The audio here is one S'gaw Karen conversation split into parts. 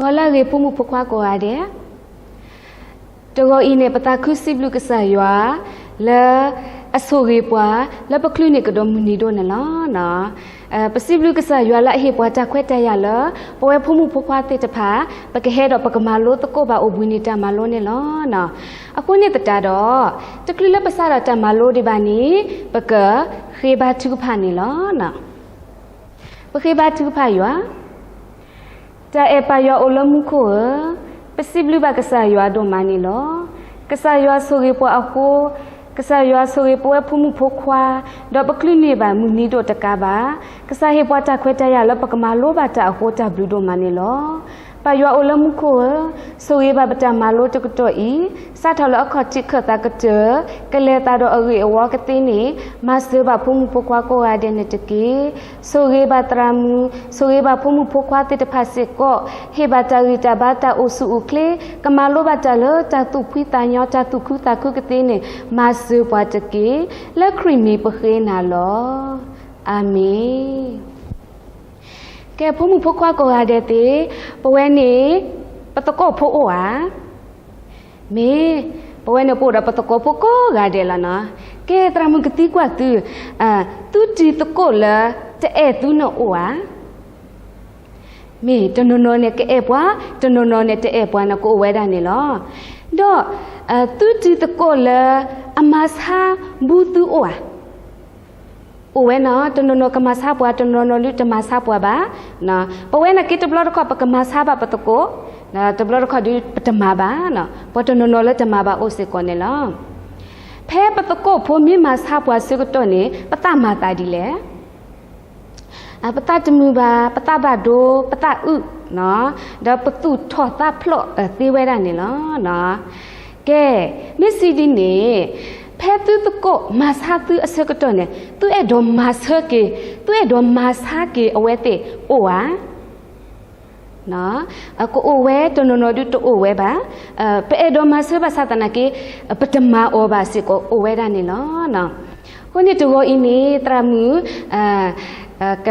ဂီၤလၢအဂ့ၤ ဖိမုၣ်ဖိခွါကိးဂၤဒဲး, တဂီၤအံၤန့ၣ် ပသးခုစံးဘျုးကစၢ်ယွၤ လၢအဆိၣ်ဂ့ၤပှၤ လၢပချုးန့ၢ်ကဒီးမုၢ်နံၤဒိၣ်န့ၣ်လီၤ. ပစံးဘျုးကစၢ်ယွၤလၢအဟ့ၣ်ပှၤတၢ်ခွဲးတၢ်ယာ်လၢ ပဝဲဖိမုၣ်ဖိခွါသ့ၣ်တဖၣ် ပကဟဲဒီးပကမၤလိသကိးဘၣ်အိၣ်ဘှံးနံၤတၢ်မၤလိန့ၣ်လီၤ. အဃိန့ၣ်သတးဒီး တချုးလၢပစးထီၣ်တၢ်မၤလိဒံးဘၣ်န့ၣ် ပကဃ့ဘါထုကဖၣ်န့ၣ်လီၤ. ပဃ့ဘါထုကဖၣ်ယွၤ, တၢ်အဲၣ်ပၢ်ယွၤအိၣ်လၢမူခိၣ်ဧၢ, ပစံးဘျုးဘၣ်ကစၢ်ယွၤဒိၣ်မးန့ၣ်လီၤ. ကစၢ်ယွၤဆိၣ်ဂ့ၤပှၤအဃိ, ကစၢ်ယွၤဆိၣ်ဂ့ၤပဝဲဖိမုၣ်ဖိခွါ, ဒီးပချုးန့ၢ်ဘၣ်မုၢ်နံၤဒိၣ်တကးဘၣ်. ကစၢ်ဟ့ၣ်ပှၤတၢ်ခွဲးတၢ်ယာ်လၢပကမၤလိဘၣ်တၢ်အဃိ တၢ်ဘျုးဒိၣ်မးန့ၣ်လီၤ. ပၢ်ယွၤအိၣ်လၢမူခိၣ်ဧၢ, ဆိၣ်ဂ့ၤဘၣ်ပတၢ်မၤလိတကတီၢ်အံၤ, စးထီၣ်လၢအခီၣ်ထံးခၢၣ်သးကတၢၢ်, ကလဲၤသးဒီးအဂ့ၢ်အဝီကသ့န့ၣ်, မၤစၢၤဘၣ်ဖိမုၣ်ဖိခွါကိးဂၤဒဲးန့ၣ်တက့ၢ်. ဆိၣ်ဂ့ၤဘၣ်သရၣ်မုၣ်, ဆိၣ်ဂ့ၤဘၣ်ဖိမုၣ်ဖိခွါသ့ၣ်တဖၣ်စ့ၢ်ကီး, ဟ့ၣ်ဘၣ်တၢ်ဂံၢ်တၢ်ဘါတၢ်အိၣ်ဆူၣ်အိၣ်ချ့, ကမၤလိဘၣ်တၢ်လၢတၢ်သူၣ်ဖှံသးညီ တၢ်သူၣ်ခုသးခုကသ့န့ၣ်, မၤစၢၤပှၤတက့ၢ်. လၢခရံာ်မံၤပဃ့နၤလီၤ. အၤမ့ၣ်. ကဲ ဖိမုၣ်ဖိခွါကိးဂၤဒဲးသ့ၣ်, ပဝဲန့ၣ် ပသကိးဖိအိၣ်ဧါ. မ့ၢ်, ပဝဲန့ၣ် ပအိၣ်ဒီးပသကိးဖိကိးဂၤဒဲးလီၤနီၤ. ကဲ သရၣ်မုၣ်ကသံကွၢ်သု, သုတံၤသကိးလၢတအဲၣ်သုန့ၣ်အိၣ်ဧါ. မ့ၢ် တနီၤနီၤန့ၣ် ကအဲၣ်ပှၤ, တနီၤနီၤန့ၣ် တအဲၣ်ပှၤန့ၣ် ကအိၣ်ဝဲဒၣ်န့ၣ်လီၤ. ဒီး သုတံၤသကိးလၢအမၤဆါဘူးသုအိၣ်ဧါ. အိၣ်ဝဲနီၤ, တနီၤနီၤကမၤဆါပှၤ, တနီၤနီၤဒုးတမၤဆါပှၤဘၣ်. ပဝဲန့ၣ်က့ တဘျီတခီၣ်ပကမၤဆါဘၣ်ပသကိး, တဘျီတခီၣ်ဒုးပတမၤဘၣ်. ပှၤတနီၤနီၤလၢတမၤဘၣ်အိၣ်စ့ၢ်ကီးန့ၣ်လီၤ. ဖဲပသကိးဖိမ့ၢ်မၤဆါပှၤဆၢကတီၢ်န့ၣ် ပသးမၤသးဒ်လဲၣ်. ပသးတမုာ်ဘၣ်, ပသးဘၣ်ဒိ, ပသးအုး, ဒီးပသူၣ်ထီၣ်သးဖျိးသ့ဝဲဒၣ်န့ၣ်လီၤ. ကဲ, မ့ၢ်စံးဒ်န့ၣ်, ဖဲသုသကိးမၤဆါသုအဆၢကတီၢ်န့ၣ် သုအဲၣ်ဒိးမၤဆၢက့ၤ, သုအဲၣ်ဒိးမၤဆါက့ၤအဝဲသ့ၣ်အိၣ်ဧါ. ကအိၣ်ဝဲ, တနီၤနီၤဒုးတအိၣ်ဝဲဘၣ်. ပအဲၣ်ဒိးမၤဆၢဘၣ်ဆၣ်သနာ်က့ ပတမၤအီၤဘၣ်စ့ၢ်ကီးအိၣ်ဝဲဒၣ်န့ၣ်လီၤ. အဃိန့ၣ်တဂီၤအံၤန့ၣ် သရၣ်မုၣ် က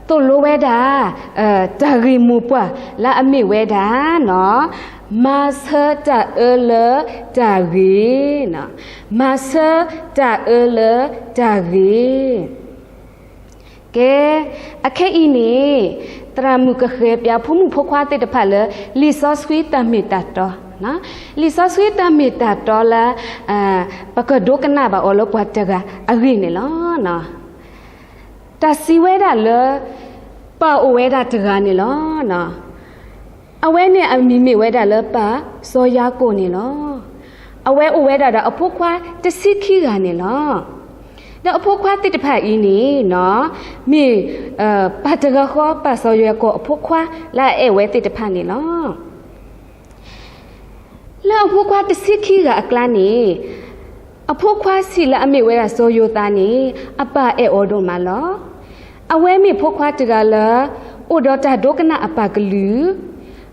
သိၣ်လိဝဲဒၣ် တၢ်ဂ့ၢ်မိၢ်ပှၢ်လၢအမ့ၢ်ဝဲဒၣ် မၤဆၢတၢ်အၢလၢတၢ်ဂ့ၤ, မၤဆၢတၢ်အၢလၢတၢ်ဂ့ၤ. ကဲ, အခဲအံၤန့ၣ် သရၣ်မုၣ်ကဃဲၤပၠးဖိမုၣ်ဖိခွါသ့ၣ်တဖၣ်လၢ လံာ်စီဆှံတၢ်မ့ၢ်တၢ်တီ, လံာ်စီဆှံတၢ်မ့ၢ်တၢ်တီလၢ ပကဒိကနၣ်ဘၣ်အီၤလၢပှၤတဂၤအဂ့ၢ်န့ၣ်လီၤ. တၢ်စံးဝဲဒၣ်လၢ ပၢ်အိၣ်ဝဲဒၣ်တဂၤန့ၣ်လီၤ. အဝဲန့ၣ်အမံၤမ့ၢ်ဝဲဒၣ်လၢပၢ်စီၤယၤကိာ်န့ၣ်လီၤ. အဝဲအိၣ်ဝဲဒၣ်ဒီးအဖိခွါတဆံခံဂၤန့ၣ်လီၤ. ဒီးအဖိခွါသ့ၣ်တဖၣ်အံၤန့ၣ် မ့ၢ် ပၢ်တဂၤဃီ ပၢ်စီၤယၤကိာ်အဖိခွါလၢအအဲၣ်ဝဲသ့ၣ်တဖၣ်န့ၣ်လီၤ. လၢအဖိခွါတဆံခံဂၤအကျါန့ၣ် အဖိခွါဆံးလၢအမ့ၢ်ဝဲဒၣ်စီၤယိၤသးန့ၣ် အပၢ်အဲၣ်အီၤဒိၣ်မးလီၤ. အဝဲမ့ၢ်ဖိခွါတဂၤလၢ အိၣ်ဒီးတၢ်ဒိကနၣ်အပၢ်ကလုၢ်,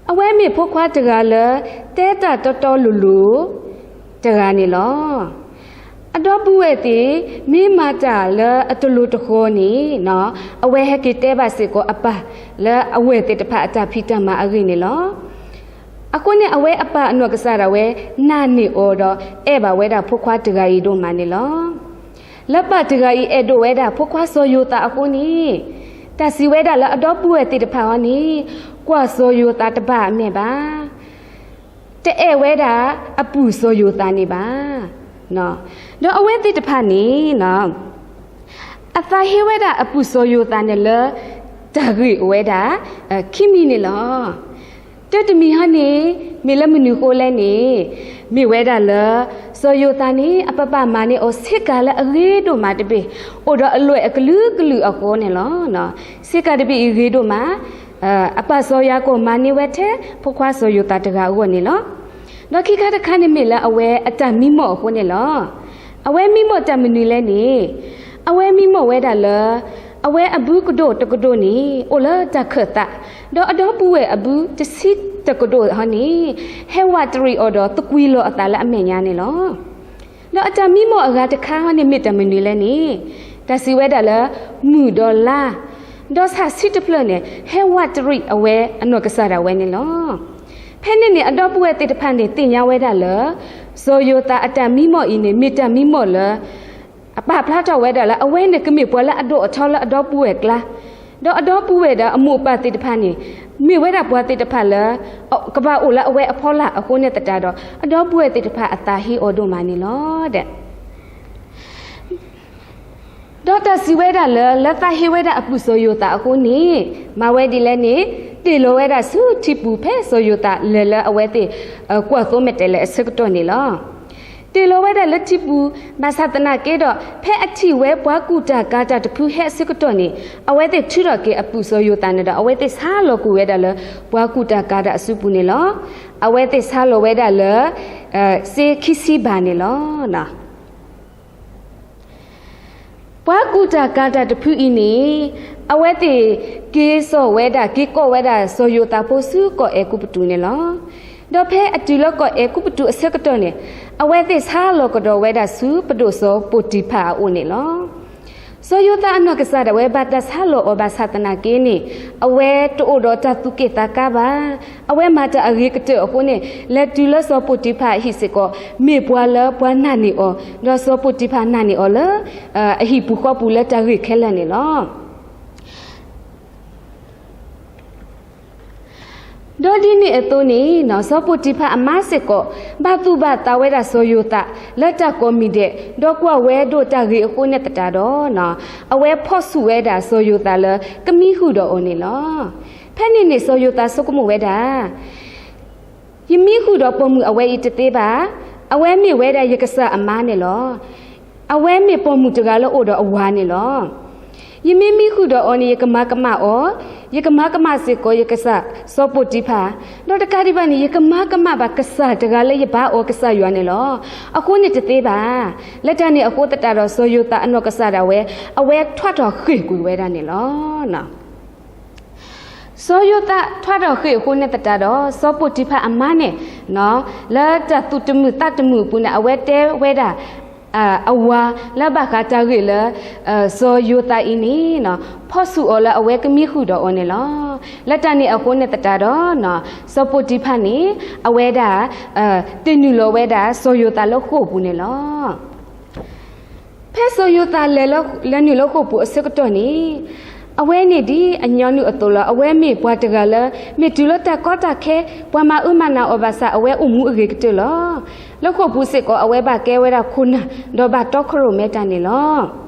အဝဲမ့ၢ်ဖိခွါတဂၤလၢ တဲတၢ်တီတီလိၤလိၤ တဂၤန့ၣ်လီၤ. အဒီပုၢ်ဝဲၢ်သ့ၣ် မ့ၢ်မၤတၢ်လၢအတလိၤတဃီၤန့ၣ် အဝဲဟဲက့ၤတဲဘၣ်စ့ၢ်ကီးအပၢ် လၢအဝဲၢ်သ့ၣ်တဖၣ်အတၢ်ဖံးတၢ်မၤအဂ့ၢ်န့ၣ်လီၤ. အဃိန့ၣ် အဝဲအပၢ်အနီၢ်ကစၢ်ဒၣ်ဝဲ နာ်န့ၢ်အီၤဒီး အဲၣ်ဘၣ်ဝဲဒၣ်ဖိခွါတဂၤအံၤဒိၣ်မးန့ၣ်လီၤ. လၢပၢ်တဂၤအံၤအဲၣ်ဒိၣ်ဝဲဒၣ်ဖိခွါစီၤယိၤသးအဃိန့ၣ် တၢ်စံးဝဲဒၣ်လၢအဒီပုၢ်ဝဲၢ်သ့ၣ်တဖၣ်အီၤန့ၣ် ကွၢ်စီၤယိၤသးတဘၣ်အမဲာ်ဘၣ်. တအဲၣ်ဝဲဒၣ်အပုၢ်စီၤယိၤသးန့ၣ်ဘၣ်. ဒီးအဝဲသ့ၣ်တဖၣ်န့ၣ် အသးဟ့ဝဲဒၣ်အပုၢ်စီၤယိၤသးန့ၣ်လၢ တၢ်ဂ့ၢ်အိၣ်ဝဲဒၣ် ခံမံၤန့ၣ်လီၤ. တၢတမံၤဟီန့ၣ် မ့ၢ်လၢမနုၤဃိလဲၣ်န့ၣ် မ့ၢ်ဝဲဒၣ်လၢ စီၤယိၤသးန့ၣ် အပၢ်ပၢ်မၤန့ၢ်အီၤဆ့ကၤလၢအဂ့ၤဒိၣ်မးတဘ့ၣ် အိၣ်ဒီးအလွဲၢ်အကလုာ်ကလုာ်အဃိန့ၣ်လီၤ. ဆ့ကၤတဘ့ၣ်အံၤဂ့ၤဒိၣ်မး အပၢ်စီၤယၤကိာ်မၤန့ၢ်ဝဲထဲ ဖိခွါစီၤယိၤသးတဂၤအဂီၢ်န့ၣ်လီၤ. ဒီးခံခါတခါန့ၣ်မ့ၢ်လၢအဝဲအတၢ်မံမီၢ်အဃိန့ၣ်လီၤ. အဝဲမံမီၢ်တၢ်မနုၤလဲၣ်န့ၣ် အဝဲမံမီၢ်ဝဲဒၣ်လၢ အဝဲအဘုကဒိၣ်တကဒိၣ်န့ၣ် အိၣ်လၢတၢ်ခၢၣ်သး, ဒီးအဒီပုၢ်ဝဲၢ်အဘုတဆံတကဒိၣ်ဟီန့ၣ် ဟဲဝးတရံးအီၤဒီးသကွံာ်လီၤအသးလၢအမဲာ်ညါန့ၣ်လီၤ. ဒီးအတၢ်မံမီၢ်အဂၤတခါဟီန့ၣ်မ့ၢ်တၢ်မနုၤလဲၣ်န့ၣ် တၢ်စံးဝဲဒၣ်လၢ မုၢ်ဒီးလါ ဒီးဆၣ်ဆံးတဖျၢၣ်န့ၣ် ဟဲဝးတရံးအဝဲအနီၢ်ကစၢ်ဒၣ်ဝဲန့ၣ်လီၤ. ဖဲန့ၣ်န့ၣ် အဒီပုၢ်ဝဲၢ်သ့ၣ်တဖၣ်န့ၣ် သ့ၣ်ညါဝဲဒၣ်လၢ စီၤယိၤသးအတၢ်မံမီၢ်အံၤန့ၣ် မ့ၢ်တၢ်မံမီၢ်လၢ အပာ်ဖျါထီၣ်ဝဲဒၣ်လၢ အဝဲန့ၣ်ကမ့ၢ်ပှၤလၢအဒိၣ်အထီလၢအဒီပုၢ်ဝဲၢ်ကျါ, ဒီးအဒီပုၢ်ဝဲၢ်ဒီးအမိၢ်အပၢ်သ့ၣ်တဖၣ်န့ၣ် မ့ၢ်ဝဲဒၣ်ပှၤသ့ၣ်တဖၣ်လၢ ကဘၣ်အိၣ်လၢအဝဲအဖီလာ်အဃိန့ၣ်သတးဒီး အဒီပုၢ်ဝဲၢ်သ့ၣ်တဖၣ်အသးဟ့အီၤဒိၣ်မးန့ၣ်လီၤ. ဒီးတၢ်စံးဝဲဒၣ်လၢ လၢသးဟ့ဝဲဒၣ်အပုၢ်စီၤယိၤသးအဃိန့ၣ် မၤဝဲဒ်လဲၣ်န့ၣ် တ့ၢ်လီၤဝဲဒၣ်ဆူထံပူၤ ဖဲစီၤယိၤသးလဲၤလၢအဝဲသ့ၣ် ကွၢ်သိမဲာ်တဲးလဲးအဆၢကတီၢ်န့ၣ်လီၤ. တ့ၢ်လီၤဝဲဒၣ်လၢထံပူၤ ဘၣ်ဆၣ်သနာ်က့ဒီး ဖဲအထံၣ်ဝဲပှၤကူၣ်တၢ်ကၤတၢ်တဖုဟဲအဆၢကတီၢ်န့ၣ် အဝဲသ့ၣ်ထုးထီၣ်က့ၤအပုၢ်စီၤယိၤသးန့ၣ်ဒီး အဝဲသ့ၣ်ဆါလီၤကွံာ်ဝဲဒၣ်လၢ ပှၤကူၣ်တၢ်ကၤတၢ်အစုပူၤန့ၣ်လီၤ. အဝဲသ့ၣ်ဆါလီၤဝဲဒၣ်လၢ စ့ခံဆံဘးန့ၣ်လီၤ. ပှၤကူၣ်တၢ်ကၤတၢ်တဖုအံၤန့ၣ် အဝဲသ့ၣ်က့ၤစိာ်ဝဲဒၣ် က့ၤကိးဝဲဒၣ်စီၤယိၤသးဖိဆူကီၢ်အဲၤကူပတူးန့ၣ်လီၤ. ဒီးဖဲအတုၤလၢကီၢ်အဲၤကူပတူးအဆၢကတီၢ်န့ၣ် အဝဲသ့ၣ်ဆါလီၤကဒီးဝဲဒၣ်ဆူပဒိၣ်စီၤပိၤတံၤဖၣ်အအိၣ်န့ၣ်လီၤ. စီၤယိၤသးအနီၢ်ကစၢ်ဒၣ်ဝဲဘၣ်တၢ်ဆါလီၤအီၤဘၣ်ဆၣ်သနာ်က့န့ၣ် အဝဲတအိၣ်ဒီးတၢ်သူၣ်က့ၣ်သးကါဘၣ်. အဝဲမၤတၢ်အဂ့ၤကတၢၢ်အဃိန့ၣ် လဲၤတုၤလၢစီၤပိၤတံၤဖၣ်အဟံၣ်စ့ၢ်ကီး မ့ၢ်ပှၤလၢပှၤနာ်န့ၢ်အီၤ, ဒီးစီၤပိၤတံၤဖၣ်နာ်န့ၢ်အီၤလၢ အဟံၣ်ပူၤဃီပူၤလၢတၢ်ဂ့ၢ်ခဲလၢာ်န့ၣ်လီၤ. ဒီးဒ်န့ၣ်အသိးန့ၣ် စီၤပိၤတံၤဖၣ်အမါစ့ၢ်ကီး ဘၣ်သူၣ်ဘၣ်သးဝဲဒၣ်စီၤယိၤသး လၢတၢ်ကိးမံၤဒဲး ဒီးကွၢ်ဝဲဒိၣ်တၢ်ဂ့ၤအဃိန့ၣ်သတးဒီး အဝဲဖီၣ်ဆူၣ်ဝဲဒၣ်စီၤယိၤသးလၢကမံဃုာ်ဒီးအီၤန့ၣ်လီၤ. ဖဲန့ၣ်န့ၣ် စီၤယိၤသးဆိကမိၣ်ဝဲဒၣ် ယမံဃုာ်ဒီးပိာ်မုၣ်အဝဲအံၤတသ့ဘၣ်. အဝဲမ့ၢ်ဝဲဒၣ်ယကစၢ်အမါန့ၣ်လီၤ. အဝဲမ့ၢ်ပိာ်မုၣ်တဂၤလၢအိၣ်ဒီးအဝၤန့ၣ်လီၤ. ယမ့ၢ်မံဃုာ်ဒီးအီၤန့ၣ် ယကမၤကမၣ်အီၤ, ယကမၤကမၣ်စ့ၢ်ကီးယကစၢ်စီၤပိၤတံၤဖၣ်, ဒီးတကးဒံးဘၣ်န့ၣ် ယကမၤကမၣ်ဘၣ်ကစၢ်တဂၤလၢယဘါအီၤကစၢ်ယွၤန့ၣ်လီၤ. အဃိန့ၣ်တသ့ဘၣ်. လၢတၢ်န့ၣ်အဃိသတးဒီး စီၤယိၤသးအနီၢ်ကစၢ်ဒၣ်ဝဲ အဝဲထွးထီၣ်ဃ့ၢ်ကွံာ်ဝဲဒၣ်န့ၣ်လီၤ. စီၤယိၤသးထွးထီၣ်ဃ့ၢ်အဃိန့ၣ်သတးဒီး စီၤပိၤတံၤဖၣ်အမါန့ၣ် လၢတၢ်သူၣ်တမုာ်သးတမုာ်အပူၤန့ၣ် အဝဲတဲဝဲဒၣ် အဝၤလၢဘၣ်ဃးတၢ်ဂ့ၢ်လၢ စီၤယိၤသးအံၤန့ၣ် ဖီၣ်ဆူၣ်အီၤလၢအဝဲကမံဃုာ်ဒီးအီၤန့ၣ်လီၤ. လၢတၢ်န့ၣ်အဃိန့ၣ်သတးဒီး စီၤပိၤတံၤဖၣ်န့ၣ် အဝဲဒၣ် တ့ၢ်နုာ်လီၤဝဲဒၣ်စီၤယိၤသးလၢဃိာ်ပူၤန့ၣ်လီၤ. ဖဲစီၤယိၤသးလဲၤလၢ လဲၤနုာ်လၢဃိာ်ပူၤအဆၢကတီၢ်န့ၣ် အဝဲန့ၣ်ဒ်အညီနုၢ်အသိးလီၤ. အဝဲမ့ၢ်ပှၤတဂၤလၢ မ့ၢ်တုၤလၢတၢ်ကီတၢ်ခဲ ပှၤမၤအၢမၤနးအီၤဘၣ်ဆၣ် အဝဲအိၣ်မူအဂ့ၤကတၢၢ်လီၤ. လၢဃိာ်ပူၤစ့ၢ်ကီး အဝဲဘၣ်ကဲဝဲဒၣ်ခိၣ်နၢ် ဒီးဘၣ်တီခိၣ်ရိၣ်မဲတၢ်န့ၣ်လီၤ.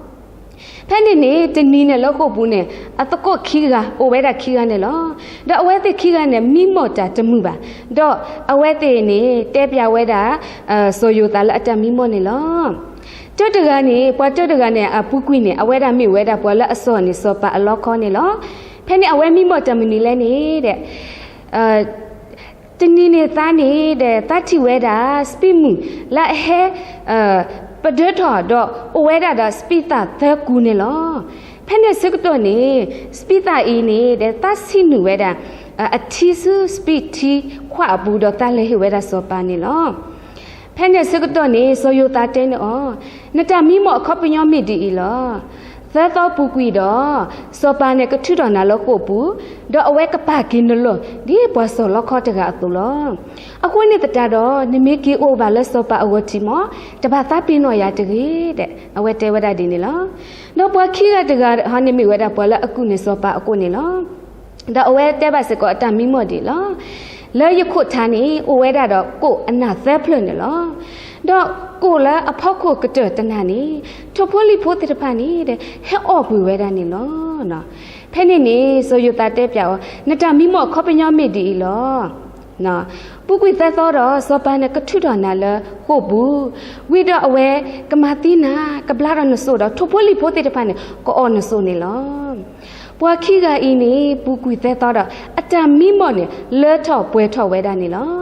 ဖဲန့ၣ်န့ၣ် တနံၤန့ၣ်လၢဃိာ်ပူၤန့ၣ် အသကိးခံဂၤ အိၣ်ဝဲဒၣ်ခံဂၤန့ၣ်လီၤ. ဒီးအဝဲသ့ၣ်ခံဂၤန့ၣ် မံမီၢ်တၢ်တမုာ်ဘၣ်. ဒီးအဝဲသ့ၣ်န့ၣ် တဲပျးဝဲဒၣ် စီၤယိၤသးလၢအတၢ်မံမီၢ်န့ၣ်လီၤ. တၢတဂၤန့ၣ် ပှၤတၢတဂၤန့ၣ် အပူၤကွံာ်န့ၣ် အဝဲဒၣ်မ့ၢ်ဝဲဒၣ်ပှၤလၢအစီၢ်န့ၢ်စီၤပၤအလီခီန့ၣ်လီၤ. ဖဲန့ၣ်အဝဲမံမီၢ်တၢ်မနုၤလဲၣ်န့ၣ်ဒီး တနံၤန့ၣ်သါန့ၣ်ဒီး သါထံၣ်ဝဲဒၣ် စပံးမုၢ်လၢအဟဲ ပဒၢထီၣ်ဒီးအိၣ်ဝဲဒၣ်ဒီးစပံးသၣ်သၢကူန့ၣ်လီၤ. ဖဲန့ၣ်ဆၢကတီၢ်န့ၣ် စပံးသၣ်အံၤန့ၣ်ဒီး သါဆံးနုာ်ဝဲဒၣ် အထံဆူစပံးထံခွးအပူၤဒီးသါလဲၤဟ့ၣ်ဝဲဒၣ်စီၤပၤန့ၣ်လီၤ. ဖဲန့ၣ်ဆၢကတီၢ်န့ၣ် စီၤယိၤသးတဲန့ၢ်အီၤ, နတၢ်မံမီၢ်အခီပညီမ့ၢ်ဒ်အံၤလီၤ. သၢသီပူၤကွံာ်ဒီး စီၤပၤန့ၣ်ကထုးထီၣ်နၤလၢဃိာ်ပူၤ, ဒီးအဝဲကပာ်က့ၤနလီၢ် ဒ်ပှၤစီၢ်လီခီတဂၤအသိးလီၤ. အဃိန့ၣ်သတးဒီး နမ့ၢ်က့ၤအိၣ်ဘၣ်လၢစီၤပၤအဂီၢ်ထံးမီၢ်, တဘၣ်သးပ့ၤနီၣ်ယၤတဂ့ၤဒီး အဝဲတဲဝဲဒၣ်ဒ်န့ၣ်လီၤ. ဒီးပှၤခံဂၤတဂၤဟီန့ၣ်မ့ၢ်ဝဲဒၣ်ပှၤလၢအကူၣ်န့ၢ်စီၤပၤအကိၣ်န့ၣ်လီၤ. ဒီးအဝဲတဲဘၣ်စ့ၢ်ကီးအတၢ်မံမီၢ်ဒ်အံၤလီၤ. လၢယခိၣ်ထးန့ၣ် အိၣ်ဝဲဒၣ်ဒီးကိၣ်အနၢ်သၢဖျၢၣ်န့ၣ်လီၤ. ဒီးကိၣ်လၢအဖီခိၣ်ကတၢၢ်တနၤန့ၣ် ထိၣ်ဖိလံၣ်ဖိသ့ၣ်တဖၣ်န့ၣ်ဒီး ဟဲအီၣ်ကွံာ်ဝဲဒၣ်န့ၣ်လီၤ. ဖဲန့ၣ်န့ၣ် စီၤယိၤသးတဲပျးအီၤ, နတၢ်မံမီၢ်အခီပညီမ့ၢ်ဒ်အံၤလီၤ. ပူၤကွံာ်သၢသီဒီး စီၤပၤန့ၣ်ကထုးထီၣ်နၤလၢဃိာ်ပူၤ, ဝံၤဒီးအဝဲကမၤသံနၤ, ကဘျါထီၣ်နစိၣ်ဒီး ထိၣ်ဖိလံၣ်ဖိသ့ၣ်တဖၣ်န့ၣ် ကအီၣ်နစိၣ်န့ၣ်လီၤ. ပှၤခံဂၤအံၤန့ၣ် ပူၤကွံာ်သၢသီဒီး အတၢ်မံမီၢ်န့ၣ် လၢထီၣ်ပှဲၤထီၣ်ဝဲဒၣ်န့ၣ်လီၤ.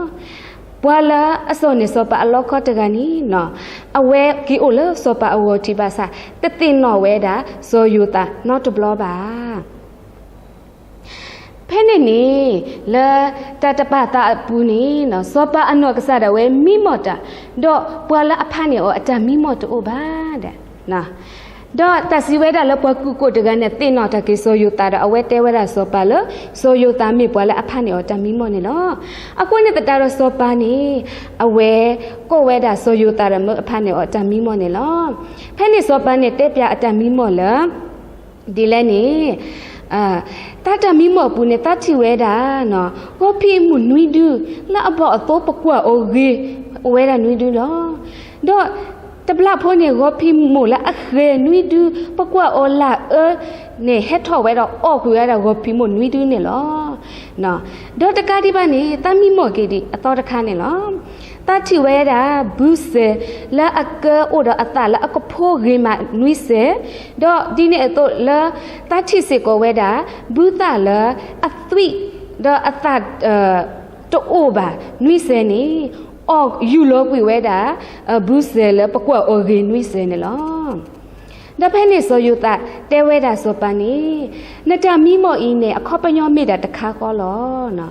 ပှၤလၢအစီၢ်န့ၢ်စီၤပၤအလီခီတဂၤန့ၣ် အဝဲက့ၤအိၣ်လၢစီၤပၤအဂီၢ်ထံးဘၣ်ဆၣ် တသ့ၣ်နီၣ်ဝဲဒၣ်စီၤယိၤသးနီတဘျီဘၣ်. ဖဲန့ၣ်န့ၣ် လၢတၢ်တပာ်သးအပူၤန့ၣ် စီၤပၤအနီၢ်ကစၢ်ဒၣ်ဝဲမံမီၢ်တၢ်, ဒီးပှၤလၢအဖးန့ၢ်အီၤအတၢ်မံမီၢ်တအိၣ်ဘၣ်ဒီး ဒီးတၢ်စံးဝဲဒၣ်လၢပှၤကုၢ်ကိးတဂၤန့ၣ် သ့ၣ်နီၣ်တၢ်က့ၤစီၤယိၤသးဒီး အဝဲတဲဝဲဒၣ်စီၤပၤလၢ စီၤယိၤသးမ့ၢ်ပှၤလၢအဖးန့ၢ်အီၤတၢ်မံမီၢ်န့ၣ်လီၤ. အဃိန့ၣ်သတးဒီးစီၤပၤန့ၣ် အဝဲကိးဝဲဒၣ်စီၤယိၤသးဒီး မၢအဖးန့ၢ်အီၤတၢ်မံမီၢ်န့ၣ်လီၤ. ဖဲန့ၣ်စီၤပၤန့ၣ်တဲပၠးအတၢ်မံမီၢ်လၢ ဒ်လဲၣ်န့ၣ် တၢ်တၢ်မံမီၢ်အပူၤန့ၣ် သးထံၣ်ဝဲဒၣ် ဂီၤဖံးမိၢ်နွံဒု လၢအဘီၣ်အသိပကွၢ်အီၤဂ့ၤ အိၣ်ဝဲဒၣ်နွံဒုလီၤ. ဒီးတဘျီဖိန့ၣ် ဂီၤဖံးမိၢ်လၢအဃဲၤနွံဒု ပကွၢ်အီၤလၢအအၢန့ၣ် ဟဲထီၣ်ဝဲဒီးအီၣ်ကွံာ်ဝဲဒၣ်ဂီၤဖံးမိၢ်နွံဒုန့ၣ်လီၤ. ဒီးတကးဒံးဘၣ်န့ၣ် သးမံမီၢ်က့ၤဒံးအသီတခါန့ၣ်လီၤ. သးထံၣ်ဝဲဒၣ် ဘုစဲၤလၢအကၢအိၣ်ဒီးအသၣ်လၢအကဖိဂ့ၤမးနွံစဲၤ, ဒီးဒ်န့ၣ်အသိးလၢ သးထံၣ်စ့ၢ်ကီးဝဲဒၣ် ဘုသၣ်လၢအသွံၣ် ဒီးအသၣ်တအိၣ်ဘၣ်နွံစဲၤန့ၣ် အီၣ်ယူၢ်လီၤကွံာ်ဝဲဒၣ် ဘုစဲၤလၢပကွၢ်အီၤဂ့ၤနွံစဲၤန့ၣ်လီၤ. ဒီးဖဲန့ၣ်စီၤယိၤသးတဲဝဲဒၣ်စီၤပၤန့ၣ်, နတၢ်မံမီၢ်အံၤန့ၣ် အခီပညီမ့ၢ်ဒၣ်တခါဃီလီၤ.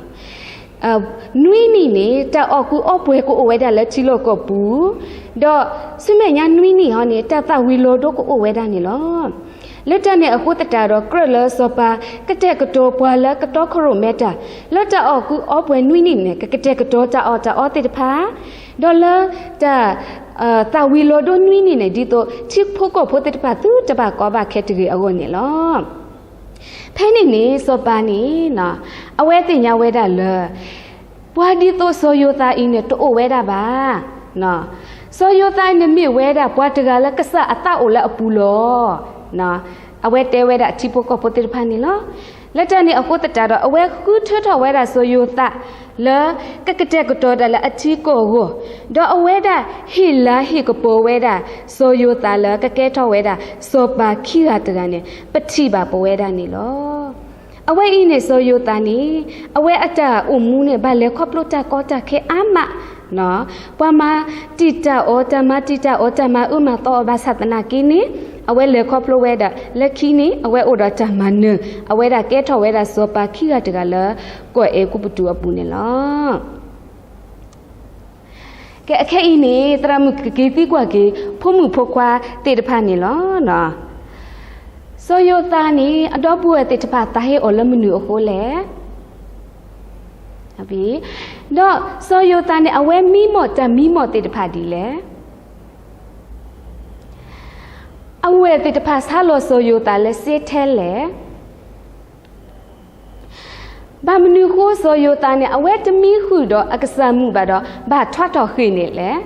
နွံနံၣ်န့ၣ် တၢ်အီၣ်ကူအီပှဲၤကအိၣ်ဝဲဒၣ်လၢထံလီၢ်ကီၢ်ပူၤ, ဒီးဆူမဲာ်ညါနွံနံၣ်ဟီန့ၣ် တၢ်သၣ်ဝံၤလီၤဒိကအိၣ်ဝဲဒၣ်န့ၣ်လီၤ. လၢတၢ်န့ၣ်အဃိသတးဒီး ကြၢးလၢစီၤပၤကတဲာ်ကတီၤပှၤလၢကတီခိၣ်ရိၣ်မဲတၢ်, လၢတၢ်အီၣ်ကူအီပှဲၤနွံနံၣ်န့ၣ် ကကတဲာ်ကတီၤတၢ်အီၣ်တၢ်အီသ့ၣ်တဖၣ်, ဒီးလၢတၢ် သၣ်ဝံၤလီၤဒိနွံနံၣ်န့ၣ် ဒ်သိးထံဖိကီၢ်ဖိသ့ၣ်တဖၣ်သုတဘၣ်ကီဘၣ်ခဲတဂ့ၤအဂီၢ်န့ၣ်လီၤ. ဖဲန့ၣ်န့ၣ် စီၤပၤန့ၣ် အဝဲသ့ၣ်ညါဝဲဒၣ်လၢ ပှၤဒ်သိးစီၤယိၤသးအံၤန့ၣ် တအိၣ်ဝဲဒၣ်ဘၣ်. စီၤယိၤသးန့ၣ်မ့ၢ်ဝဲဒၣ်ပှၤတဂၤလၢကစၢ်အသးအိၣ်လၢအပူၤလီၤ. အဝဲတဲဝဲဒၣ်ထံဖိကီၢ်ဖိသ့ၣ်တဖၣ်န့ၣ်လီၤ. လၢတၢ်န့ၣ်အဃိသတးဒီး အဝဲဃုထၢထီၣ်ဝဲဒၣ်စီၤယိၤသးလၢ ကကတဲာ်ကတီၤတၢ်လၢအထံကီၢ်အဂီၢ်, ဒီးအဝဲဒၣ်ဟ့ၣ်လၤဟ့ၣ်ကပီၤဝဲဒၣ် စီၤယိၤသးလၢကကဲထီၣ်ဝဲဒၣ် စီၤပၤခံဂၤတဂၤန့ၣ် ပထံၣ်ဘၣ်ပဝဲဒၣ်န့ၣ်လီၤ. အဝဲအံၤန့ၣ်စီၤယိၤသးန့ၣ် အဝဲအတၢ်အိၣ်မူန့ၣ် ဘၣ်လဲၤခီဖျိတၢ်ကီတၢ်ခဲအါမး, ပှၤမၤတံာ်တာ်အီၤ တၢ်မၤတံာ်တာ်အီၤ တၢ်မၤအၢမၤသီအီၤဘၣ်ဆၣ်သနာ်က့န့ၣ် အဝဲလဲၤခီဖျိဝဲဒၣ်လၢခံန့ၣ် အဝဲအိၣ်ဒီးတၢ်မၤနၢၤ အဝဲဒၣ်ကဲထီၣ်ဝဲဒၣ်စီၤပၤခံဂၤတဂၤလၢ ကီၢ်အဲၤကူပတူးအပူၤန့ၣ်လီၤ. ကဲ အခဲအံၤန့ၣ် သရၣ်မုၣ်ကက့ၤသံကွၢ်က့ၤ ဖိမုၣ်ဖိခွါသ့ၣ်တဖၣ်န့ၣ်လီၤ. စီၤယိၤသးန့ၣ် အဒီပုၢ်ဝဲၢ်သ့ၣ်တဖၣ်သးဟ့အီၤလၢမနုၤအဃိလဲၣ်. ဒီးစီၤယိၤသးန့ၣ် အဝဲမံမီၢ်တၢ်မံမီၢ်သ့ၣ်တဖၣ်ဒ်လဲၣ်. အဝဲၢ်သ့ၣ်တဖၣ်ဆါလီၤစီၤယိၤသးလၢစ့ထဲလဲၣ်. ဘၣ်မနုၤဃိစီၤယိၤသးန့ၣ် အဝဲတမံဃုာ်ဒီးအကစၢ်မုၣ်ဘၣ်ဒီး ဘၣ်ထွါထီၣ်ဃ့ၢ်န့ၣ်လဲၣ်.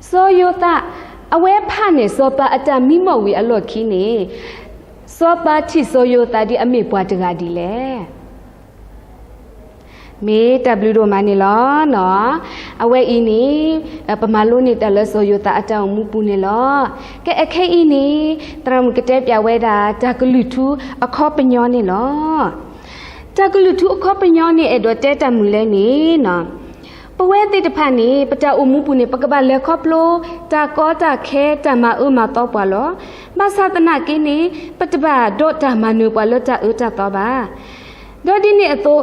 စီၤယိၤသး အဝဲဖးန့ၢ်စီၤပၤအတၢ်မံမီၢ်ဝံၤအလီၢ်ခံန့ၣ် စီၤပၤထံၣ်စီၤယိၤသးဒ်အမ့ၢ်ပှၤတဂၤဒ်လဲၣ်. မ့ၢ်တၢ်ဘျုးဒိၣ်မးန့ၣ်လီၤ. အဝဲအံၤန့ၣ် ပမၤလိန့ၢ်တၢ်လၢစီၤယိၤသးအတၢ်အိၣ်မူပူၤန့ၣ်လီၤ. ကဲ အခဲအံၤန့ၣ် သရၣ်မုၣ်ကတဲပၠးဝဲဒၣ် တၢ်ကလုၢ်ထူအခီပညီန့ၣ်လီၤ. တၢ်ကလုၢ်ထူအခီပညီန့ၣ် အဲၣ်ဒိးတဲတၢ်မုၢ်လဲၣ်န့ၣ် ပဝဲသ့ၣ်တဖၣ်န့ၣ် ပတၢ်အိၣ်မူပူၤန့ၣ် ပကဘၣ်လဲၤခီဖျိ တၢ်ကီတၢ်ခဲ တၢ်မၤအၢမၤသီပှၤလီၤ. ဘၣ်ဆၣ်သနာ်က့န့ၣ် ပတဘၣ်ဒိးတၢ်မၤနၢၤပှၤလၢတၢ်အၢတၢ်သီဘၣ်. ဒီးဒ်န့ၣ်အသိး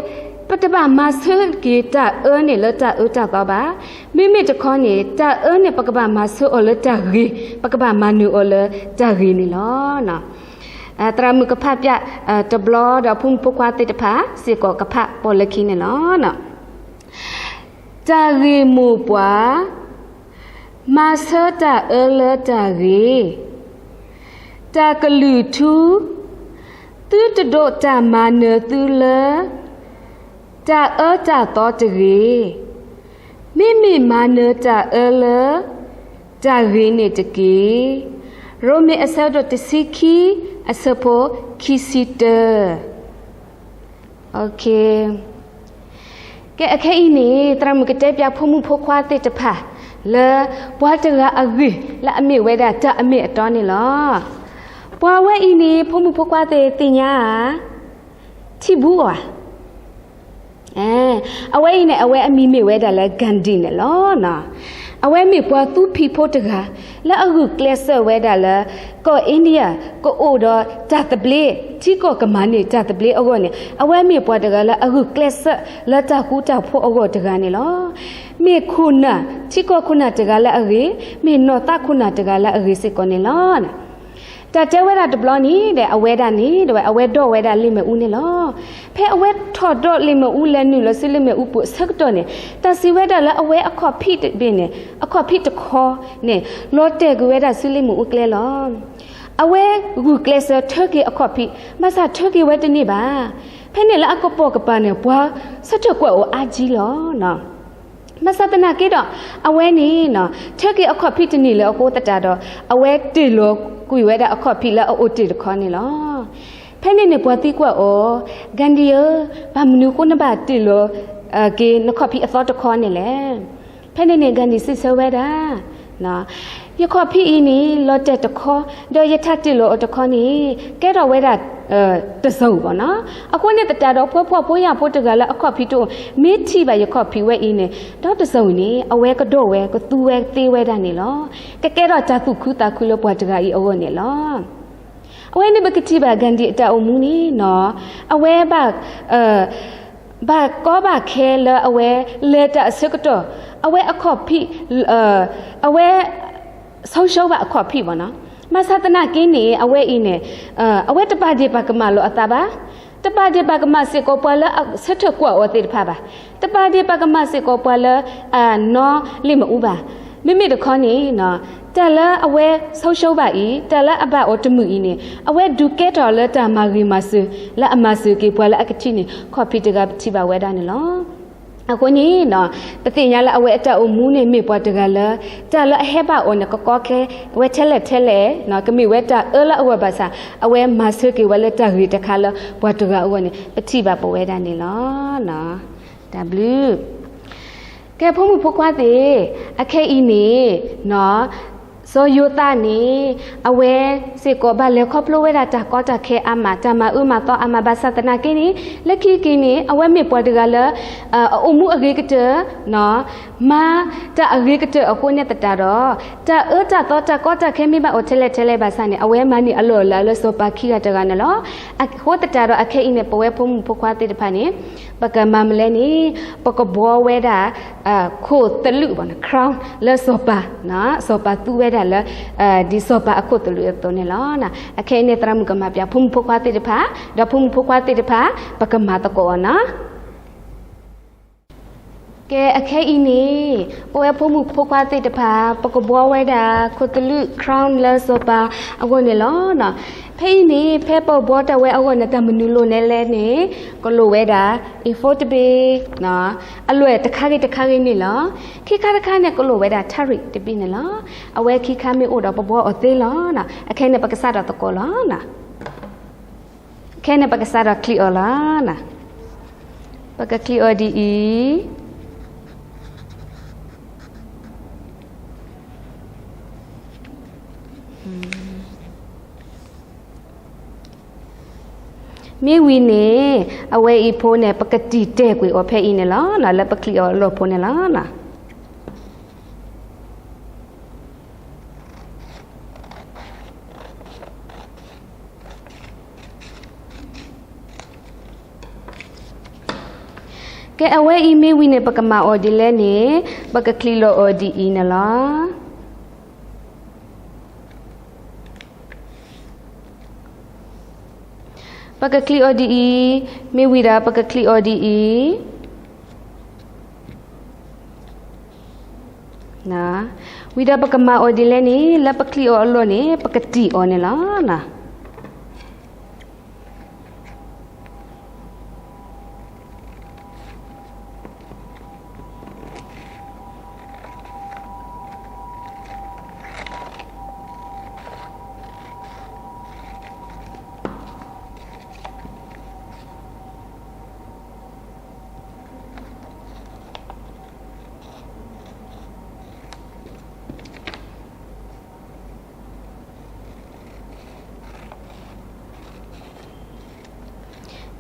ပတဘၣ်မၤဆၢက့ၤတၢ်အၢန့ၣ်လၢတၢ်အၢတၢ်သီဘၣ်. မ့မ့ၢ်တခီန့ၣ် တၢ်အၢန့ၣ် ပကဘၣ်မၤဆၢအီၤလၢတၢ်ဂ့ၤ, ပကဘၣ်မၤနၢၤအီၤလၢတၢ်ဂ့ၤန့ၣ်လီၤ. သရၣ်မုၣ်ကဖးပၠးတဘျီဒီး ဖိမုၣ်ဖိခွါသ့ၣ်တဖၣ်စ့ၢ်ကီးကဖးပိာ်လၢခံန့ၣ်လီၤ. တၢ်ဂ့ၢ်မိၢ်ပှၢ်, မၤဆၢတၢ်အၢလၢတၢ်ဂ့ၤ, တၢ်ကလုၢ်ထူ, သုတဒိးတၢ်မၤနၢၤသုလၢ တၢ်အၢတၢ်သီတဂ့ၤ, မ့မ့ၢ်မၤနၢၤတၢ်အၢလၢ တၢ်ဂ့ၤန့ၣ်တက့ၢ်. ရိမ့ၤအဆၢဒိၣ်တဆံခံ အဆၢဖိခံဆံတၢ ကဲ အခဲအံၤန့ၣ် သရၣ်မုၣ်ကတဲပၠးဖိမုၣ်ဖိခွါသ့ၣ်တဖၣ် လၢပှၤတဂၤအဂ့ၢ်လၢအမ့ၢ်ဝဲဒၣ်တၢ်အမ့ၢ်အတီန့ၣ်လီၤ. ပှၤဝဲအံၤန့ၣ် ဖိမုၣ်ဖိခွါသ့ၣ်သ့ၣ်ညါဧါ, ထံၣ်ဘူးဧါ. အဝဲအံၤန့ၣ် အဝဲအမံၤမ့ၢ်ဝဲဒၣ်လၢ Gandhi န့ၣ်လီၤ. အဝဲမ့ၢ်ပှၤသူဖံးဖိတဂၤ လၢအဂုာ်ကျဲးစၢးဝဲဒၣ်လၢ ကီၢ် India ကအိၣ်ဒီးတၢ်သဘျ့ ထံကီၢ်ကမၤန့ၢ်တၢ်သဘျ့အဂီၢ်န့ၣ် အဝဲမ့ၢ်ပှၤတဂၤလၢအဂုာ်ကျဲးစၢးလၢတၢ်ဃူတၢ်ဖိးအဂီၢ်တဂၤန့ၣ်လီၤ. မ့ၢ်ခိၣ်နၢ် ထံကီၢ်ခိၣ်နၢ်တဂၤလၢအဂ့ၤ, မ့ၢ်နီၢ်သးခိၣ်နၢ်တဂၤလၢအဂ့ၤစ့ၢ်ကီးန့ၣ်လီၤ. တၢ်တဲဝဲဒၣ်တဘျီန့ၣ်ဒီး အဝဲဒၣ်န့ၣ်ဒီး အဝဲဒိးဝဲဒၣ်လ့ၣ်မ့ၣ်အူန့ၣ်လီၤ. ဖဲအဝဲထီၣ်ဒီးလ့ၣ်မ့ၣ်အူလဲၤနုာ်လီၤဆူလ့ၣ်မ့ၣ်အူပူၤအဆၢကတီၢ်န့ၣ် တၢ်စံးဝဲဒၣ်လၢအဝဲအခီၣ်ဖံးတဘ့ၣ်န့ၣ် အခီၣ်ဖံးတခီန့ၣ် လီၤတဲာ်ကွံာ်ဝဲဒၣ်ဆူလ့ၣ်မ့ၣ်အူကျဲလီၤ. အဝဲဂုာ်ကျဲးစၢးထၢက့ၤအခီၣ်ဖံး, ဘၣ်ဆၣ်ထၢက့ၤဝဲတန့ၢ်ဘၣ်. ဖဲန့ၣ်လၢအကပိာ်ကပၤန့ၣ် ပှၤဆၢထၢၣ်ကွၢ်အီၤအါကံလီၤ. ဘၣ်ဆၣ်သနာ်က့ဒီး အဝဲန့ၣ် ထၢက့ၤအခီၣ်ဖံးတန့ၢ်လၢၤအဃိသတးဒီး အဝဲတ့ၢ်လီၤကွံာ်ဝဲဒၣ်အခီၣ်ဖံးလၢအအိၣ်တ့ၢ်တခီန့ၣ်လီၤ. ဖဲန့ၣ်န့ၣ် ပှၤသံကွၢ်အီၤ, ဂၤဒံဧၢ, ဘၣ်မနုၤအဃိနဘၣ်တ့ၢ်လီၤက့ၤနခီၣ်ဖံးအသီတခီန့ၣ်လဲၣ်. ဖဲန့ၣ်န့ၣ် ဂၤဒံစံးဆၢဝဲဒၣ်, ယခီၣ်ဖံးအံၤန့ၣ် လီၤတဲာ်တခီ, ဒီးယထးတ့ၢ်လီၤအီၤတခီန့ၣ် ကဲထီၣ်ဝဲဒၣ် တစိၤဘၣ်နီၤ. အဃိန့ၣ်သတးဒီး ဖိခွါဖိယာ်ဖိတဂၤလၢအခီၣ်ဖံးတအိၣ် မ့ၢ်ထံၣ်ဘၣ်ယခီၣ်ဖံးဝဲအံၤန့ၣ် ဒီးတစိၤန့ၣ် အဝဲကဒိးဝဲ ကသူဝဲသ့ဝဲဒၣ်န့ၣ်လီၤ. ကကဲထီၣ်တၢ်သူၣ်ခုသးခုလၢပှၤတဂၤအံၤအဂီၢ်န့ၣ်လီၤ. အဝဲန့ၣ်ပကထံၣ်ဘၣ် ဂၤဒံအတၢ်အိၣ်မူန့ၣ်နီၤ, အဝဲဘၣ် ဘၣ်ကီဘၣ်ခဲလၢအဝဲလဲၤတၢ်အဆၢကတီၢ်, အဝဲအခီၣ်ဖံး, အဝဲ ဆုံးရှုံးဘၣ်အခီၣ်ဖံးဘၣ်နီၤ. ဘၣ်ဆၣ်သနာ်က့န့ၣ် အဝဲအံၤန့ၣ် အဝဲတပာ်ဒ့ၣ်ပာ်ကမၣ်လီၤအသးဘၣ်. တပာ်ဒ့ၣ်ပာ်ကမၣ်စ့ၢ်ကီးပှၤလၢအဆၢထၢၣ်ကွၢ်အီၤသ့ၣ်တဖၣ်ဘၣ်. တပာ်ဒ့ၣ်ပာ်ကမၣ်စ့ၢ်ကီးပှၤလၢအနီၣ်လ့ၣ်မ့ၣ်အူဘၣ်. မ့မ့ၢ်တခီန့ၣ် တၢ်လၢအဝဲ ဆုံးရှုံး ဘၣ်အံၤ တၢ်လၢအဘၣ်အီၤတမုာ်အံၤန့ၣ် အဝဲဒုးကဲထီၣ်လၢတၢ်မၤဂ့ၤမၤစၢၤ လၢအမၤစၢၤက့ၤပှၤလၢအကထံၣ်န့ၣ် ခီၣ်ဖံးတဂၤပထံၣ်ဘၣ်ဝဲဒၣ်န့ၣ်လီၤ. အဃိန့ၣ် ပသ့ၣ်ညါလၢအဝဲအတၢ်အိၣ်မူန့ၣ်မ့ၢ်ပှၤတဂၤလၢ တၢ်လၢအဟဲဘၣ်အီၤန့ၣ် ကကီခဲ အဝဲထဲလဲၣ်ထဲလဲၣ် ကမ့ၢ်ဝဲတၢ်အၢလၢအဂီၢ်ဘၣ်ဆၣ် အဝဲမၤဆၢက့ၤဝဲလၢတၢ်ဂ့ၤတခါလၢပှၤတဂၤအဂီၢ်န့ၣ် ပထံၣ်ဘၣ်ပဝဲဒၣ်န့ၣ်လီၤ. တၢ်ဘျုး ကဲ ဖိမုၣ်ဖိခွါသ့ၣ်, အခဲအံၤန့ၣ် စီၤယိၤသးန့ၣ် အဝဲစ့ၢ်ကီးဘၣ်လဲၤခီဖျိဝဲဒၣ်တၢ်ကီတၢ်ခဲအါမး, တၢ်မၤအၢမၤသီအါမး, ဘၣ်ဆၣ်သနာ်က့န့ၣ် လၢခံက့ၤန့ၣ် အဝဲမ့ၢ်ပှၤတဂၤလၢ အအိၣ်မူအဂ့ၤကတၢၢ် မၤတၢ်အဂ့ၤကတၢၢ်အဃိန့ၣ်သတးဒီး တၢ်အၢတၢ်သီ တၢ်ကီတၢ်ခဲမ့ၢ်ဘၣ်အီၤထဲလဲၣ်ထဲလဲၣ်ဘၣ်ဆၣ်န့ၣ် အဝဲမၤန့ၢ်အလီၢ်အလၤလၢစီၤပၤခံဂၤတဂၤန့ၣ်လီၤ. အဃိသတးဒီး အခဲအံၤန့ၣ် ပဝဲဖိမုၣ်ဖိခွါသ့ၣ်တဖၣ်န့ၣ် ပကမၤမနုၤလဲၣ်န့ၣ် ပကဘှီဝဲဒၣ် ခိၣ်သလုး crown လၢစီၤပၤ, စီၤပၤသူဝဲဒၣ်လၢ ဒ်စီၤပၤအခိၣ်သလုးအသိးန့ၣ်လီၤ. အခဲအံၤန့ၣ် သရၣ်မုၣ်ကမၤပၠးဖိမုၣ်ဖိခွါသ့ၣ်တဖၣ်, ဒီးဖိမုၣ်ဖိခွါသ့ၣ်တဖၣ် ပကမၤသကိးအီၤနီၤ. ကဲ အခဲအံၤန့ၣ် ပဝဲဖိမုၣ်ဖိခွါသ့ၣ်တဖၣ် ပကဘှီဝဲဒၣ် ခိၣ်သလုး crown လၢစီၤပၤအဂီၢ်န့ၣ်လီၤ. ဖဲအံၤန့ၣ် ဖဲပဘှီတၢ်ဝဲအဂီၢ်န့ၣ် တၢ်မနုၤလိၣ်န့ၣ်လဲၣ်န့ၣ် ကလိၣ်ဝဲဒၣ် A four တဘ့ၣ်, အလွဲၢ်တခါဂ့ၤတခါဂ့ၤန့ၣ်လီၤ. ခံခါတခါန့ၣ် ကလိၣ်ဝဲဒၣ် ထၣ်ရံၣ် တဘ့ၣ်န့ၣ်လီၤ. အဝဲခံခါမ့ၢ်အိၣ်ဒီးပဘှီအီၤသ့လီၤ. အခဲအံၤန့ၣ် ပကစးထီၣ်သကိးလီၤ. အခဲအံၤန့ၣ် ပကစးထီၣ်ချံးအီၤလီၤ. ပကချံးအီၤဒ်အံၤ, မ့ၢ်ဝံၤန့ၣ် အဝဲအံၤဖိန့ၣ် ပကတံာ်တဲာ်ကွံာ်အီၤဖဲအံၤန့ၣ်လီၤ. လၢပချံးအီၤအလီၢ်ဖိန့ၣ်လီၤ. ကဲ အဝဲအံၤမ့ၢ်ဝံၤန့ၣ် ပကမၤအီၤဒ်လဲၣ်န့ၣ် ပကချံးလီၤအီၤဒ်အံၤန့ၣ်လီၤ. ပကချံးအီၤဒ်အံၤ, မ့ၢ်ဝံၤဒီး ပကချံးအီၤဒ်အံၤ, ဝံၤဒီးပကမၤအီၤဒ်လဲၣ်န့ၣ် လၢပချံးအီၤအလီၢ်န့ၣ် ပကတံာ်အီၤန့ၣ်လီၤ.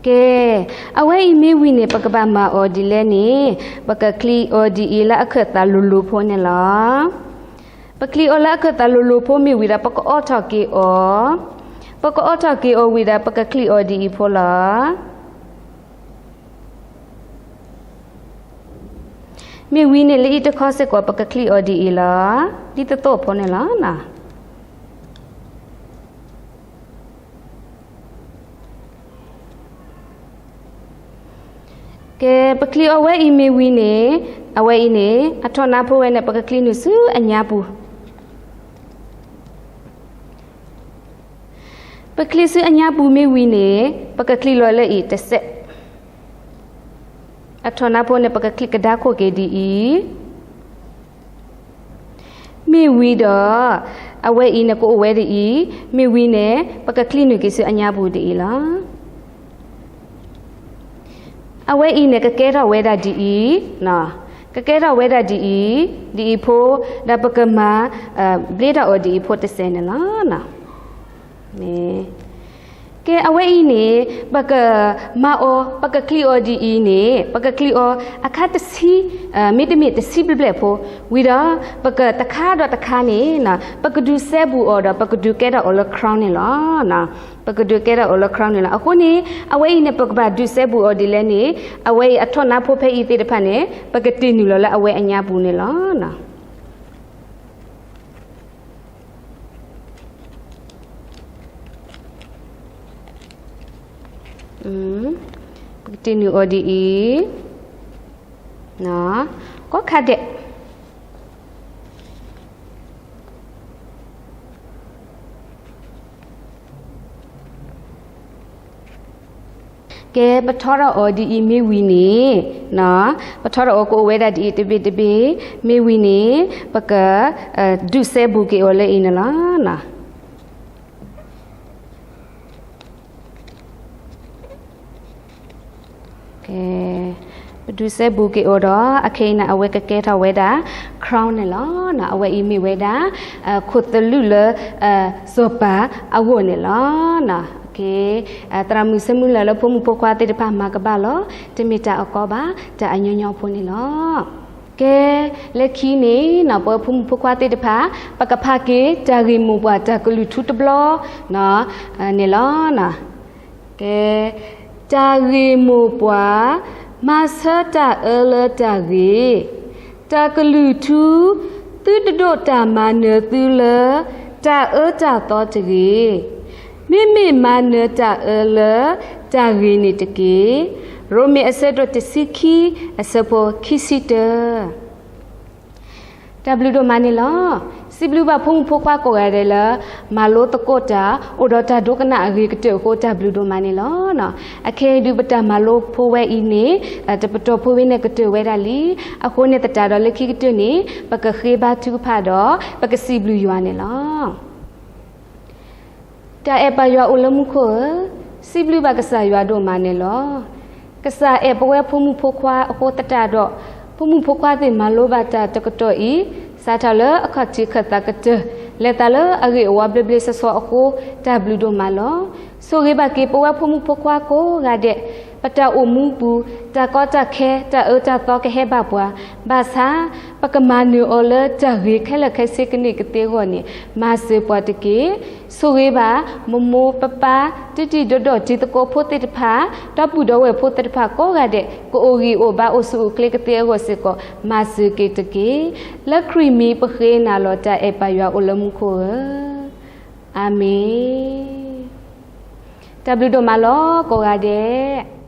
ကဲ, အဝဲအံၤမ့ၢ်ဝံၤန့ၣ် ပကဘၣ်မၤအီၤဒ်လဲၣ်န့ၣ်, ပကချံးအီၤဒ်အံၤလၢအခၢၣ်သးလိၤလိၤဖိန့ၣ်လီၤ. ပချံးအီၤလၢအခၢၣ်သးလိၤလိၤဖိမ့ၢ်ဝံၤဒီး ပကအီၣ်ထီၣ်က့ၤအီၤ, ပကအီၣ်ထီၣ်က့ၤအီၤဝံၤဒီး ပကချံးအီၤဒ်အံၤဖိလီၤ. မ့ၢ်ဝံၤန့ၣ် လၢအံၤတခီစ့ၢ်ကီး ပကချံးအီၤဒ်အံၤလီၤ. ဒ်သိးသိးအဖိန့ၣ်လီၤ. ကဲ, ပချံးအီၤဝဲအံၤမ့ၢ်ဝံၤန့ၣ်, အဝဲအံၤန့ၣ် အထီၣ်နါဖိဝဲန့ၣ် ပကချံးနုာ်ဆူအညါပူၤ. ပချံးဆူအညါပူၤမ့ၢ်ဝံၤန့ၣ် ပကချံးလီၤလၢအံၤတစဲး. အထီၣ်နါဖိန့ၣ် ပကချံးကဒါခိၣ်က့ၤဒ်အံၤ. မ့ၢ်ဝံၤဒီး အဝဲအံၤန့ၣ် ကအိၣ်ဝဲဒ်အံၤ, မ့ၢ်ဝံၤန့ၣ် ပကချံးနုာ်က့ၤဆူအညါပူၤဒ်အံၤလီၤ. အဝဲအံၤန့ၣ် ကကဲထီၣ်ဝဲဒၣ်ဒ်အံၤ, ကကဲထီၣ်ဝဲဒၣ်ဒ်အံၤ, ဒ်အံၤဖိ, ဒီးပကမၤ ဘျ့ဒၣ်အီၤဒ်အံၤဖိတစဲးန့ၣ်လီၤ. ကဲ, အဝဲအံၤန့ၣ် ပကမၤအီၤ, ပကချံးအီၤဒ်အံၤန့ၣ် ပကချံးအီၤအခါတဆံ, မ့တမ့ၢ်တဆံဘျဲၣ်ဘျဲၣ်ဖိ, ဝံၤဒီး ပကတခါဒီးတခါန့ၣ် ပကဒုးစဲဘူးအီၤဒီး ပကဒုးကဲထီၣ်အီၤလၢ crown န့ၣ်လီၤ. ပကဒုးကဲထီၣ်အီၤလၢ crown န့ၣ်လီၤ. အဃိန့ၣ် အဝဲအံၤန့ၣ် ပကဘၣ်ဒုးစဲဘူးအီၤဒ်လဲၣ်န့ၣ် အဝဲအံၤအထီၣ်နါဖိဖဲအံၤသ့ၣ်တဖၣ်န့ၣ် ပကတ့ၢ်နုာ်လီၤလၢအဝဲအညါပူၤန့ၣ်လီၤ. ပကတ့ၢ်နုာ်အီၤဒ်အံၤ, ကိးခါဒဲး. ကဲ, ပထီထီၣ်အီၤဒ်အံၤမ့ၢ်ဝံၤန့ၣ်, ပထီထီၣ်အီၤကအိၣ်ဝဲဒၣ်ဒ်အံၤတဘ့ၣ်တဘ့ၣ်, မ့ၢ်ဝံၤန့ၣ် ပက ဒုးစဲဘူးက့ၤအီၤလၢအံၤန့ၣ်လီၤ. ကဲ, ပဒုးစဲဘူးက့ၤအီၤဒီး အခဲအံၤန့ၣ် အဝဲကကဲထီၣ်ဝဲဒၣ် crown န့ၣ်လီၤ. အဝဲအံၤမ့ၢ်ဝဲဒၣ် ခိၣ်သလုးလၢ စီၤပၤအဂီၢ်န့ၣ်လီၤ. သရၣ်မုၣ်ဆၢမုၢ်လၢ်လၢဖိမုၣ်ဖိခွါသ့ၣ်တဖၣ်မၤကဘၣ်လီၤ. တမ့ၢ်တၢ်အကီဘၣ်, တၢ်အညီညီဖိန့ၣ်လီၤ. ကဲ, လၢခံန့ၣ် ပဝဲဖိမုၣ်ဖိခွါသ့ၣ်တဖၣ် ပကဖးက့ၤတၢ်ဂ့ၢ်မိၢ်ပှၢ်တၢ်ကလုၢ်ထူတဘျီ န့ၣ်လီၤ. ကဲ, တၢ်ဂ့ၢ်မိၢ်ပှၢ်, မၤဆၢတၢ်အၢလၢတၢ်ဂ့ၤ, တၢ်ကလုၢ်ထူ, သုတဒိးတၢ်မၤနၢၤသုလၢ တၢ်အၢတၢ်သီတဂ့ၤ, မ့မ့ၢ်မၤနၢၤတၢ်အၢလၢတၢ်ဂ့ၤန့ၣ်တက့ၢ်. ရိမ့ၤအဆၢဒိၣ်တဆံခံ အဆၢဖိခံဆံတၢ တၢ်ဘျုးဒိၣ်မးန့ၣ်လီၤ. စံးဘျုးဘၣ်ဖိမုၣ်ဖိခွါကိးဂၤဒဲးလၢ မၤလိသကိးတၢ် အိၣ်ဒီးတၢ်ဒိကနၣ်အဂ့ၤကတၢၢ်အဃိ တၢ်ဘျုးဒိၣ်မးန့ၣ်လီၤ. အခဲအံၤဒုးပတၢ်မၤလိဖိဝဲအံၤန့ၣ် တပတီၢ်ဖိဝဲန့ၣ်ကတၢၢ်ဝဲဒၣ်လံ. အဃိန့ၣ်သတးဒီးလၢခံကတၢၢ်န့ၣ် ပကဃ့ဘါထုကဖၣ်ဒီး ပကစံးဘျုးယွၤန့ၣ်လီၤ. တၢ်အဲၣ်ပာ်ယွၤအိၣ်လၢမူခိၣ်ဧၢ, စံးဘျုးဘၣ်ကစၢ်ယွၤဒိၣ်မးန့ၣ်လီၤ. ကစၢ်အဲၣ်ပဝဲဖိမုၣ်ဖိခွါအဃိသတးဒီး ဖိမုၣ်ဖိခွါသ့ၣ်မၤလိဘၣ်တၢ်တကတီၢ်အံၤ စးထီၣ်လၢအခီၣ်ထံးခၢၣ်သးကတၢၢ် လဲၤသးလၢအဂ့ၢ်အဝီဘျ့ဘျ့ဆှီဆှီအဃိ တၢ်ဘျုးဒိၣ်မးလီၤ. ဆိၣ်ဂ့ၤဘၣ်က့ၤပဝဲဖိမုၣ်ဖိခွါကိးဂၤဒဲး ပတၢ်အိၣ်မူပူၤ တၢ်ကီတၢ်ခဲ တၢ်အၢတၢ်သီကဟဲဘၣ်ပှၤ ဘၣ်ဆၣ် ပကမၤနၢၤအီၤလၢတၢ်ဂ့ၤခဲလၢာ်ခဲဆ့ကန့ၢ်ကသ့အဂီၢ်န့ၣ် မၤစၢၤပှၤတက့ၢ်. ဆိၣ်ဂ့ၤဘၣ် မိၢ်မိၢ်ပၢ်ပၢ် တံၤတံၤဒီးဒီးတံၤသကိးဖိသ့ၣ်တဖၣ် ဒီပုၢ်ဒီဝဲၢ်ဖိသ့ၣ်တဖၣ်ကိးဂၤဒဲး ကအိၣ်ဂံၢ်အိၣ်ဘါအိၣ်ဆူၣ်အိၣ်ချ့ကသ့အဂီၢ်စ့ၢ်ကီး မၤစၢၤက့ၤတက့ၢ်. လၢခရံာ်မံၤပဃ့နၤလီၤ တၢ်အဲၣ်ပာ်ယွၤအိၣ်လၢမူခိၣ်ဧၢ, အၤမ့ၣ်. တၢ်ဘျုးဒိၣ်မးလီၤ ကိးဂၤဒဲး.